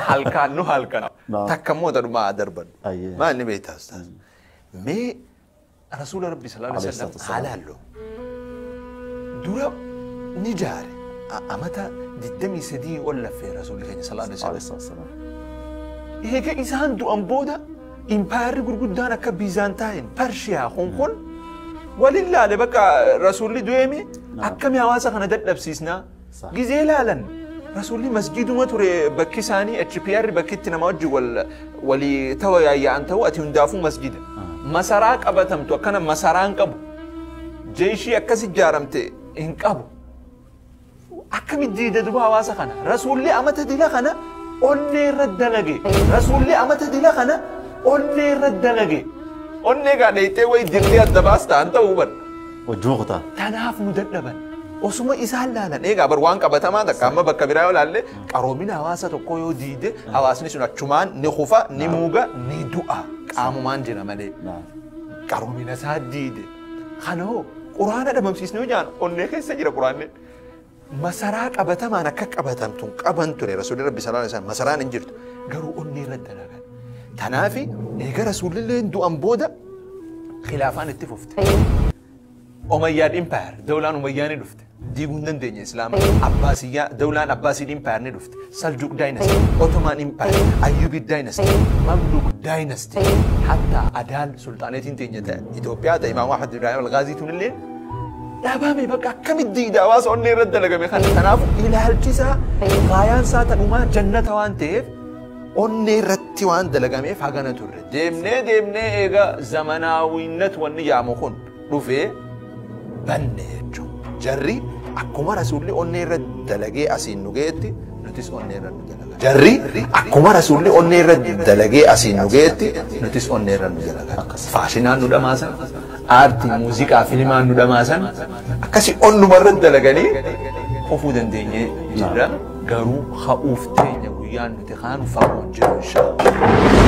Halkaan nu halkan. Takka immoo tadhumaa darban. Maal ni beektaa ustaaz? Mee Rasuula Rabbi sallallahu alaihi wasallam haalaallu. Dura ni jaare. Amata 23 ol laffee Rasuulli keenya sallallahu alaihi wasallam. Eega isaan du'an booda impaayarri gurguddaan akka Biizaantaayin, Parshiyaa kun waliin laale bakka Rasuulli du'eemi akkami hawaasa kana dadhabsiisnaa gizee laalan. Rasuulli masjiduma ture bakki isaanii HPR bakki itti nama wajjin walii ta'u yaayya'an ta'u ati hundaafuu masjida. Masaraa qabatamtu akkana masaraan qabu. Jeeshii akkas ijaaramte hin qabu. Akkami diida duba hawaasa kana. Rasuulli amata dila kana onnee irra dalage. Rasuulli amata dila kana onnee irra dalage. Onnee gaa dheeytee wayi dirree adda baas ta'an ta'uu bar. Wajjuma kutaa. Tanaaf nu dadhaban. Osuma isaan laalan eegaa bar waan qabatamaa takka amma bakka biraa yoo laalle qaroomina hawaasa tokkoo yoo diide hawaasni sun achumaan ni kufa ni muuga ni du'a qaamumaan jira malee qaroomina isaa diide. Kanoo quraana dhabamsiisnee yoo jaan onnee keessa jira quraanni. Masaraa qabatamaan akka qabatamtuun qaban ture Rasuulli Rabbi sallallahu alaihi wasallam masaraan hin jirtu garuu onnee irra dalagan. Tanaafi eega Rasuulillee du'an booda khilaafaan itti fufte. Umayyad Empire, dawlaan Umayyaa ni dhufte. Diiguu hin dandeenye Islaama. Abbaasiyyaa, dawlaan Abbaasiid Empire ni dhufte. Saljuk Dynasty, Ottoman Empire, Ayyubid Dynasty, Mamluk Dynasty. Hatta Adaal Sultaaneetiin teenya ta'e Itoophiyaa ta'e Imaam Ahmad Ibrahim Al-Ghaazii tunillee dhaabame bakka akkamitti diida hawaasa onnee irratti dalagame kana. Kanaafuu ilaalchi isaa gaayaan isaa ta'umaa jannata waan ta'eef onnee irratti waan dalagameef hagana turre. Deemnee deemnee eega zamanaawwinnat wanni yaamu kun dhufee banne jechuudha. Jarri akkuma Rasuulli onnee irra dalagee asiin nu ga'etti nutis onnee irra nu dalaga. Jarri akkuma Rasuulli onnee irra dalagee asiin nu ga'etti nutis onnee irra nu dalaga. Faashinaan nu dhamaasan, aartii, muuziqaa, filmaan nu dhamaasan akkasi onnuma irra dalaganii kufuu dandeenyee jirra. Garuu ha'uuf teenya guyyaan nuti kaanu fagoon jiru inshaallah.